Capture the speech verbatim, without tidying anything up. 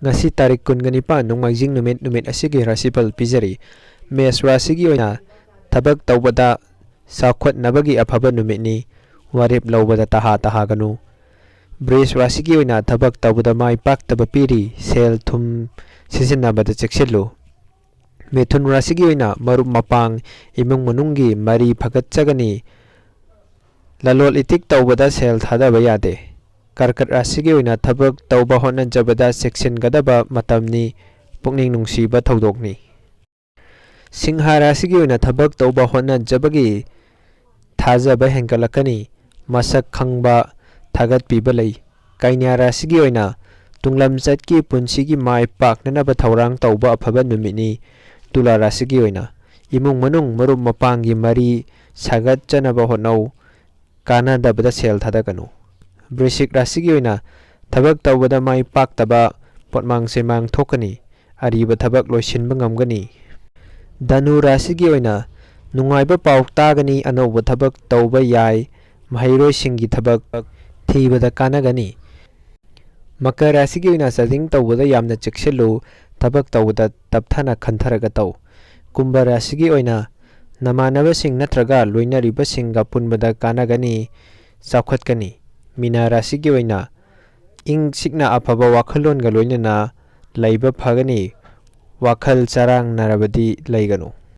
ꯉꯁꯤ ꯇꯥꯔꯤꯛ ꯀꯨꯟꯒ ꯅꯤꯄꯥꯟ, ꯅꯣꯡꯃꯥꯏꯖꯤꯡ ꯅꯨꯃꯤꯠ, ꯅꯨꯃꯤꯠ ꯑꯁꯤꯒꯤ ꯔꯥꯁꯤꯐꯜ ꯄꯤꯖꯔꯤ꯫ ꯃꯦꯁ ꯔꯥꯁꯤꯒꯤ ꯑꯣꯏꯅ ꯊꯕꯛ ꯇꯧꯕꯗ ꯆꯥꯎꯈꯠꯅꯕꯒꯤ ꯑꯐꯕ ꯅꯨꯃꯤꯠꯅꯤ꯫ ꯋꯥꯔꯦꯞ ꯂꯧꯕꯗ ꯇꯍꯥ ꯇꯍꯥꯒꯅꯨ꯫ ꯕ꯭ꯔꯤꯖ ꯔꯥꯁꯤꯒꯤ ꯑꯣꯏꯅ ꯊꯕꯛ ꯇꯧꯕꯗ ꯃꯥꯏ ꯄꯥꯛꯇꯕ ꯄꯤꯔꯤ꯫ ꯁꯦꯜ ꯊꯨꯝ ꯁꯤꯖꯤꯟꯅꯕꯗ ꯆꯦꯛꯁꯤꯜꯂꯨ꯫ ꯃꯤꯊꯨꯟ ꯔꯥꯁꯤꯒꯤ ꯑꯣꯏꯅ ꯃꯔꯨꯞ ꯃꯄꯥꯡ, ꯏꯃꯨꯡ ꯃꯅꯨꯡꯒꯤ ꯃꯔꯤ ꯐꯒꯠꯆꯒꯅꯤ꯫ ꯂꯂꯣꯜ ꯏꯇꯤꯛ ꯇꯧꯕꯗ ꯁꯦꯜ ꯊꯥꯗꯕ ꯌꯥꯗꯦ꯫ ꯀꯔꯀꯠ ꯔꯥꯁꯤꯒꯤ ꯑꯣꯏꯅ ꯊꯕꯛ ꯇꯧꯕ ꯍꯣꯠꯅꯖꯕꯗ ꯆꯦꯛꯁꯤꯟꯒꯗꯕ ꯃꯇꯝꯅꯤ꯫ ꯄꯨꯛꯅꯤꯡ ꯅꯨꯡꯁꯤꯕ ꯊꯧꯗꯣꯛꯅꯤ꯫ ꯁꯤꯡꯍ ꯔꯥꯁꯤꯒꯤ ꯑꯣꯏꯅ ꯊꯕꯛ ꯇꯧꯕ ꯍꯣꯠꯅꯖꯕꯒꯤ ꯊꯥꯖꯕ ꯍꯦꯟꯒꯠꯂꯛꯀꯅꯤ꯫ ꯃꯁꯛ ꯈꯪꯕ ꯊꯥꯒꯠꯄꯤꯕ ꯂꯩ꯫ ꯀꯩꯅ꯭ꯌꯥ ꯔꯥꯁꯤꯒꯤ ꯑꯣꯏꯅ ꯇꯨꯡꯂꯝꯆꯠꯀꯤ ꯄꯨꯟꯁꯤꯒꯤ ꯃꯥꯏ ꯄꯥꯛꯅꯅꯕ ꯊꯧꯔꯥꯡ ꯇꯧꯕ ꯑꯐꯕ ꯅꯨꯃꯤꯠꯅꯤ꯫ ꯇꯨꯂꯥ ꯔꯥꯁꯤꯒꯤ ꯑꯣꯏꯅ ꯏꯃꯨꯡ ꯃꯅꯨꯡ, ꯃꯔꯨꯞ ꯃꯄꯥꯡꯒꯤ ꯃꯔꯤ ꯁꯥꯒꯠꯆꯅꯕ ꯍꯣꯠꯅꯧ꯫ ꯀꯥꯟꯅꯗꯕꯗ ꯁꯦꯜ ꯊꯥꯗꯒꯅꯨ꯫ ꯕ꯭ꯔꯤꯁꯤꯛ ꯔꯥꯁꯤꯒꯤ ꯑꯣꯏꯅ ꯊꯕꯛ ꯇꯧꯕꯗ ꯃꯥꯏ ꯄꯥꯛꯇꯕ, ꯄꯣꯠꯃꯥꯡ ꯆꯩꯃꯥꯡ ꯊꯣꯛꯀꯅꯤ꯫ ꯑꯔꯤꯕ ꯊꯕꯛ ꯂꯣꯏꯁꯤꯟꯕ ꯉꯝꯒꯅꯤ꯫ ꯙꯅꯨ ꯔꯥꯁꯤꯒꯤ ꯑꯣꯏꯅ ꯅꯨꯡꯉꯥꯏꯕ ꯄꯥꯎ ꯇꯥꯒꯅꯤ, ꯑꯅꯧꯕ ꯊꯕꯛ ꯇꯧꯕ ꯌꯥꯏ, ꯃꯍꯩꯔꯣꯏꯁꯤꯡꯒꯤ ꯊꯕꯛ ꯊꯤꯕꯗ ꯀꯥꯟꯅꯒꯅꯤ꯫ ꯃꯀꯔ ꯔꯥꯁꯤꯒꯤ ꯑꯣꯏꯅ ꯆꯥꯗꯤꯡ ꯇꯧꯕꯗ ꯌꯥꯝꯅ ꯆꯦꯛꯁꯤꯜꯂꯨ, ꯊꯕꯛ ꯇꯧꯕꯗ ꯇꯞꯊꯅ ꯈꯟꯊꯔꯒ ꯇꯧ꯫ ꯀꯨꯝꯚ ꯔꯥꯁꯤꯒꯤ ꯑꯣꯏꯅ ꯅꯃꯥꯟꯅꯕꯁꯤꯡ ꯅꯠꯇ꯭ꯔꯒ ꯂꯣꯏꯅꯔꯤꯕꯁꯤꯡꯒ ꯄꯨꯟꯕꯗ ꯀꯥꯟꯅꯒꯅꯤ, ꯆꯥꯎꯈꯠꯀꯅꯤ꯫ ꯃꯤꯅꯥ ꯔꯥꯁꯤꯒꯤ ꯑꯣꯏꯅ ꯏꯪ ꯆꯤꯛꯅ ꯑꯐꯕ ꯋꯥꯈꯜꯂꯣꯟꯒ ꯂꯣꯏꯅꯅ ꯂꯩꯕ ꯐꯒꯅꯤ, ꯋꯥꯈꯜ ꯆꯔꯥꯡꯅꯔꯕꯗꯤ ꯂꯩꯒꯅꯨ꯫